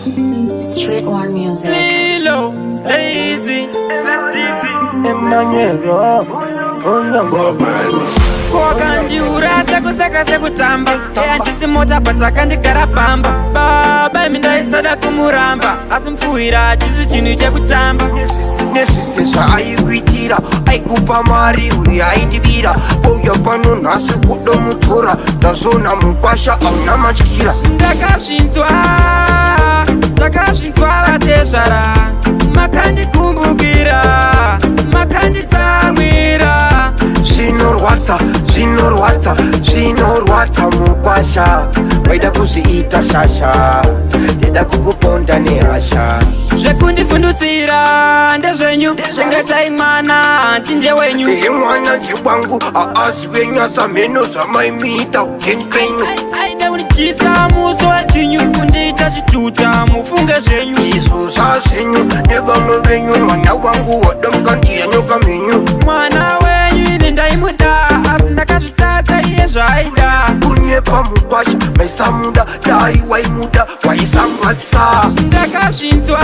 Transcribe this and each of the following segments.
Street One Music. Lilo, Lazy, Emmanuel Onyongo. Wakandiurasa kuseka sekutamba. Handisi mota but akandigara pamba. Baba imi, ndaisada kumuramba, asi mupfuhwira chisi chinhu chekutamba. Nezvese zvaaikuitira, aikupa mari uye aindibira. Ouya pano nhasi kudomutora. Ndazvona mukwasha auna matyira. Ndakazvinzwa, ndakazvinzwa vatezvara, makandikumbukira, makanditsamwira. Zvinorwadza, zvinorwadza, zvinorwadza mukwasha. Waida kuzviita shasha, ndida kukuponda nehasha. Zvekundivhundutsira ndezvenyu, chengetai mwana, handinde wenyu. Ehe, mwana ndekwangu, haasi wenyasa. Mheno zvamaimiita kuteni penyu. Aida kundidyisa muso wedzinyu, kundiita chituta, mufunge zvenyu. Izvo zvazvenyu nevamwe venyu. Mwana wangu wadamukandira nyoka menyu. Mwana wenyu ini ndaimuda, asi ndakazvitadza, iye zvaaida. Kunyepa mukwasha, maisamuda. Dai waimuda waisamwatsa. Ndakazvinzwa,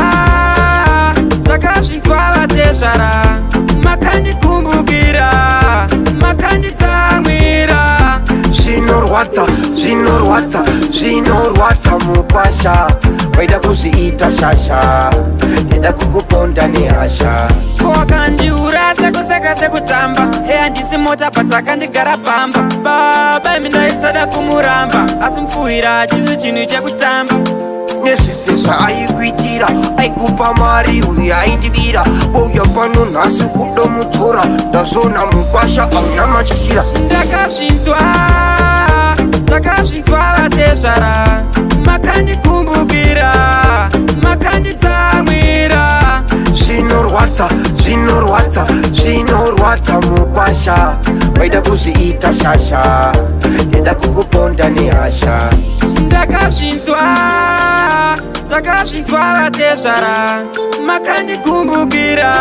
ndakazvinzwa vatezvara, makandikumbukira, makanditsamwira. Zvinorwadza, zvinorwadza, zvinorwadza mukwasha. Waida kuzviita shasha, ndida kukuponda nehasha. Wakandiurasa kuseka sekutamba. Handisi mota but akandigara pamba. Baba imi, ndaisada kumuramba, asi mupfuhwira chisi chinhu chekutamba. Nezvese zvaaikuitira, aikupa mari uye aindibira. Ouya pano nhasi kudomutora. Ndazvona mukwasha auna matyira. Ndakazvinzwa, ndakazvinzwa vatezvara, makandikumbukira, makanditsamwira. Zvinorwadza, zvinorwadza, zvinorwadza mukwasha. Waida kuzviita shasha, ndida kukuponda nehasha. Ndakazvinzwa, ndakazvinzwa vatezvara, makandikumbukira,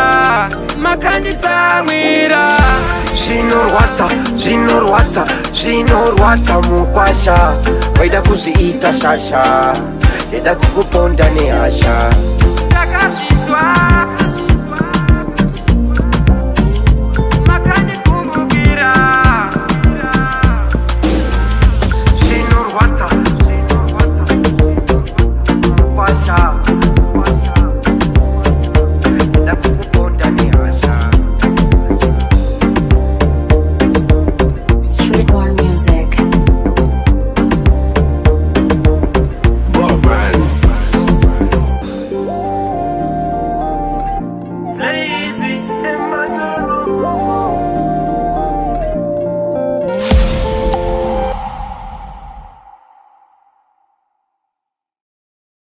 makanditsamwira. Zvinorwadza, zvinorwadza, zvinorwadza mukwasha. Waida kuzviita shasha, ndida kukuponda nehasha. Ndakazvinzwa.